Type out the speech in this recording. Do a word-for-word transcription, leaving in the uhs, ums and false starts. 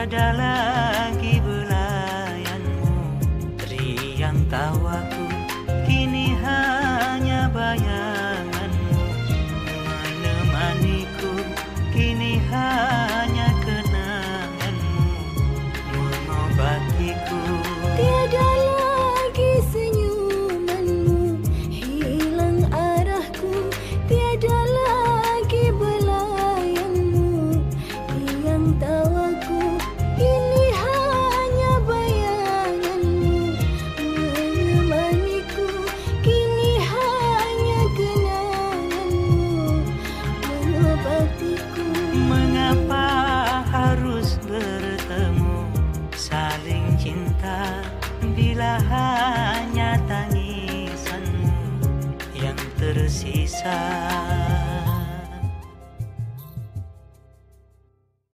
Tiada lagi belayanmu, Ri, yang tahu aku, kini hanya bayanganmu. Menemaniku, kini hanya kenanganmu. Mengobatiku. Tiada lagi senyumanmu, hilang arahku. Tiada lagi belayanmu, yang tahu aku, kini hanya bayanganmu. Menemaniku, kini hanya kenanganmu. Mengobatiku. Mengapa harus bertemu, saling cinta, bila hanya tangisanmu yang tersisa?